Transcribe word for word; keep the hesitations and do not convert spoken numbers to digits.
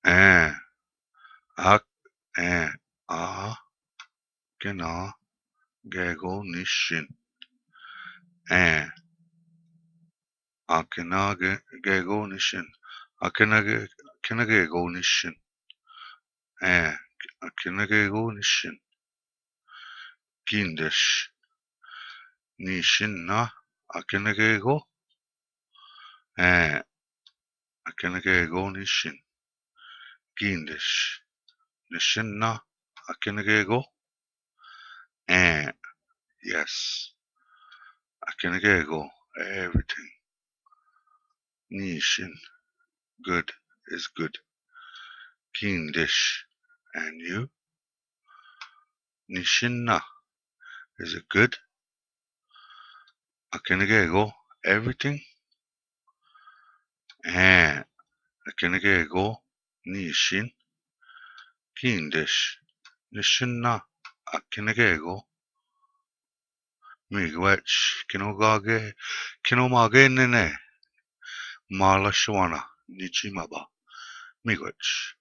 ए, आ, ए, आ, केना, गेगो निशिन। ए, आ, केना, गे, गेगो निशिन। आ, केना, गे, केना, गेगो निशिन। ए, आ, केना, गेगो निशिन। Kindesch. Nischin na, a kenne gego. Eh, a kenne gego nischin. Kindesch. Nischin na, a kenne gego. Eh, yes. A kenne gego. Everything. Nischin. Good is good. Kindesch. And you? Nischin na. Is it good? A kenne gego. Everything. Eh, a kenne gego. Nischin. Kindesch. Nischin na. A kenne gego. Miigwech, kino gage, kino mage nene. Mala shwana, nichi maba. Miigwech.